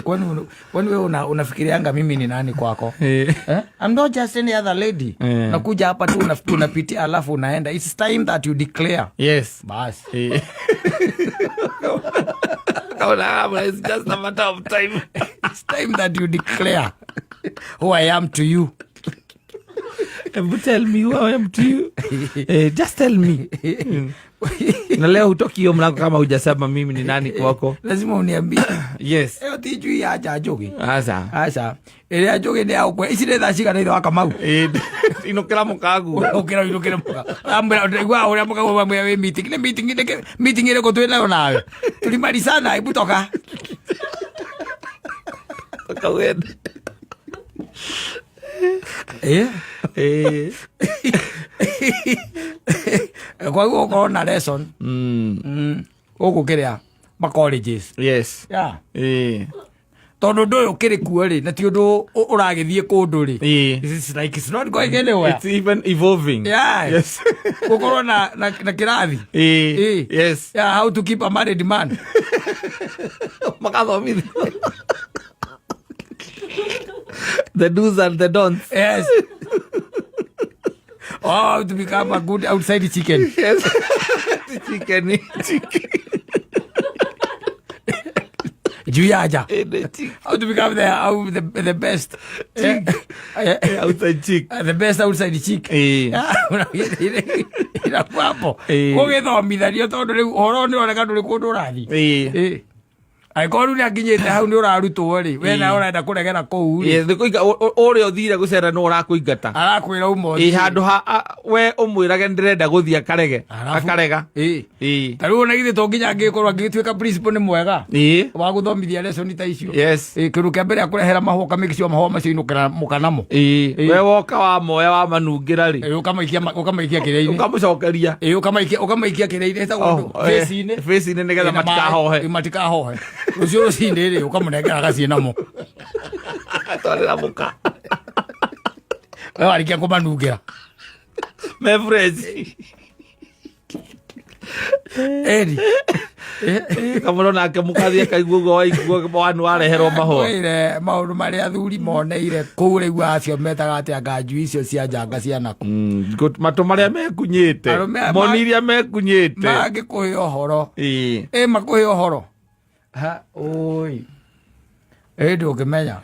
Kwani kwani wewe unafikirianga mimi ni nani kwako? Eh? I'm not just any other lady. Nakuja hapa tu unapitia alafu unaenda. It's time that you declare. Bas. Kaona, ah, it's just a matter of time. It's time that you declare who I am to you. Hebu tell me who I am to you. Just tell me. Na leo hutoki hiyo mlango kama hujasema mimi ni nani kwako. Lazima uniambie. Ĩyo ti njui ya nja njũgĩ. Aca. Aca. Ĩrĩa njũgĩ nĩ ya gũkwe. Ici nĩ thaa cigana ithe wa Kamau? Inũkĩra mũkaguo. Ũkĩra ũinũkĩre mũka. Amwĩra ndaigua ũrĩa mũkaguo amwĩra wĩ meeting. Nĩ meeting nĩ meeting ĩrĩkũ twĩ nayo nawe? Tulimalizana, hebu toka. Kawende. Koguo ũkorwo na lesson gũkũ kĩrĩa ma colleges. Yeah. Tondũ ũndũ ũyũ ũkĩrĩ kuo rĩ, na ti ũndũ ũragĩthiĩ kũndũ rĩ. It's like it's not going anywhere. It's even evolving. Gũkorwo na kĩrathi. Yeah, how to keep a married man. Makathomithio. The do's and the don'ts. Yes. Oh, how to become a good outside chicken. Yes. Chicken. Chicken. Juu ya aja. The chick. How to become the best. Chick. Outside chick. The best outside chick. Inakuwa hapo. Gũgĩthomithanio tondũ rĩu ũhoro nĩ ũroneka ndũrĩ kũndũ ũrathiĩ. Angĩkorwo rĩu nĩakinyĩte hau nĩ ũrarutwo rĩ, we nawe ũrenda kũregera kũu rĩ. Nĩ kũinga, ũrĩa ũthire gũcera nĩ ũrakũingata. Arakwĩra uma ũthiĩ. Handũ ha, we ũmwĩrage ndĩrenda gũthiĩ akarege. Arabu. Akarega. Ta rĩu ona githĩ to nginya angĩkorwo angĩgĩtuĩka principal nĩ mwega. Wa gũthomithia lesson ta icio. Kĩndũ kĩa mbere akũrehera mahũa, ũkamake sure mahũa macio inũkĩra mũkanamo. We woka wamoya wamanungĩra rĩ. Ũkamaikia ũkamaikia kĩrĩa-inĩ. Ũkamũcokeria. Ũkamaikia kĩrĩa-inĩ, ĩtagwo Oh, ũndũ, vase-inĩ. Vase-inĩ nĩgetha Ĩna maĩ, matikahohe. Matikahohe. Rũciũ rũcinĩ rĩ, ũkamũnengera agaciĩ namo. Atwarĩra mũka. We warĩkia kũmanungĩra. Me fresh. Eri. Kamũro nake mũkathiĩ akaigua ũguo waigua wanu wareherwo mahũa. Kwĩre maũndũ marĩa athuri moneire kũu rĩu acio metaga atĩa nganju icio cia njanga cia naku. Matũ marĩa mekunyĩte. Arũme aya Moni iria mekunyĩte. Mangĩkũhe ũhoro. Ĩ makũhe ũhoro. Ha, oi. Ĩ ndũngĩmenya.